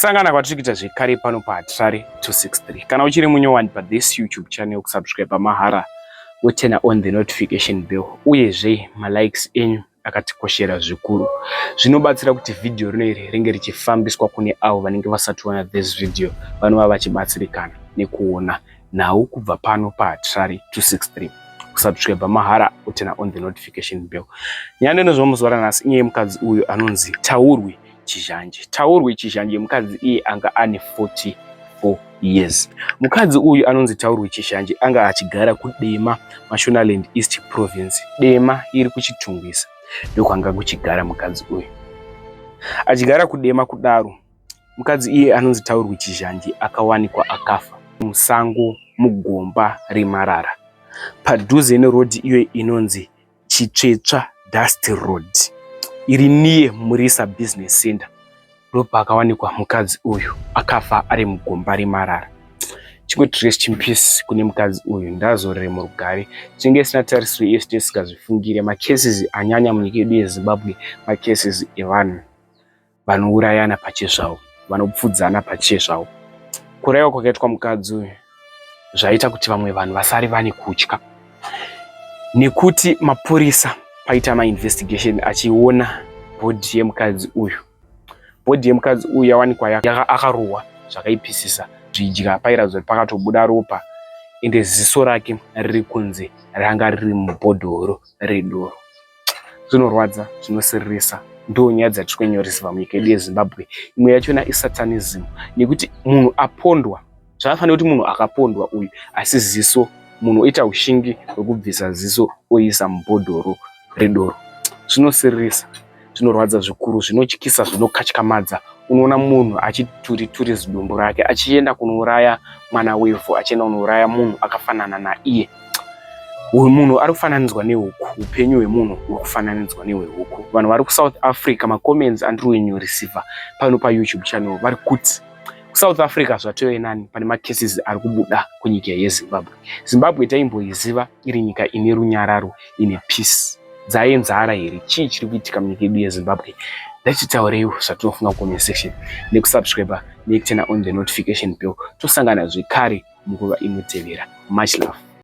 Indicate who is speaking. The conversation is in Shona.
Speaker 1: Kusangana kwatiri kuita zvekare pano paHatirare 263. Kana uchiri munyowani pathis YouTube channel, kusubscribe mahara, woturn on the notification bell, uyezve malikes enyu akatikoshera zvikuru. Zvinobatsira kuti vhidhiyo rino iri ringe richifambiswa kune avo vanenge vasati vaona this video, vanova vachibatsirikana nekuona nhau kubva pano paHatirare 263. Kusubscribe mahara, uturn on the notification bell. Nyaya ndinozwa muzuva ranhasi inyaya yemukadzi uyu anonzi Taurwi Chizhanje. Taurwi Chizhanje, mukadzi iye anga ane 44 years. Mukadzi uyu anonzi Taurwi Chizhanje anga achigara kuDema, Mashonaland East Province. Dema iri kuChitungwiza, ndokwanga kuchigara mukadzi uyu. Achigara kuDema kudaro, mukadzi iye anonzi Taurwi Chizhanje akawanikwa akafa musango, mugomba remarara, padhuze nerodhi iyo inonzi Chitsvetsva Dust Road, iri near Murisa Business Center. Ndopakawanikwa mukadzi uyu akafa ari mugomba remarara. Chingoti rest in peace kune mukadzi uyu, ndazorere murugare. Tinenge isina tarisiro yese, tisingazvifungire. Macases anyanya munyika yedu yeZimbabwe, macases evanhu vanourayana pachezvavo, vanopfudzana pachezvavo. Kuurayiwa kwakaitwa mukadzi uyu zvaita kuti vamwe vanhu vasare vane kutya, nekuti mapurisa paita mainvestigation achiona body yemukadzi uyu. Body yemukadzi uyu yawanikwa akarohwa zvakaipisisa, zvidya pairatidza kuti pakatobuda ropa, ende ziso rake riri kunze, ranga riri mubhodhoro redoro. Zvinorwadza, zvinosiririsa. Ndo nyaya dzatiri kunyoresa munyika yedu yeZimbabwe. Imwe yachona isatanism, nekuti munhu apondwa, zvakafanira kuti munhu akapondwa uyu, asi ziso, munhu oita ushingi hwekubvisa ziso oisa mubhodhoro redoro. Zvinosiririsa, zvinorwadza zvikuru, zvinotyisa, zvinokatyamadza. Unoona munhu achituri turi zidumbu rake achienda kunouraya mwana wevhu, achienda kunouraya munhu akafanana naiye. Uyu munhu ari kufananidzwa nehuku, upenyu hwemunhu huri kufananidzwa nehwehuku. Vanhu vari kuSouth Africa, macomments andiri kunyoreceiva pano paYouTube channel, vari kuti kuSouth Africa zvatove nani pane macases ari kubuda kunyika yeZimbabwe. Zimbabwe taimboiziva iri nyika ine runyararo, ine peace. Dzaenzara here? Chii chiri kuitika munyika yedu yeZimbabwe? Ndatitaureiwo zvatinofunga kucomment section, nekusubscribe, nekuturn on the notification bell. Tosangana zvekare munguva inotevera. Much love.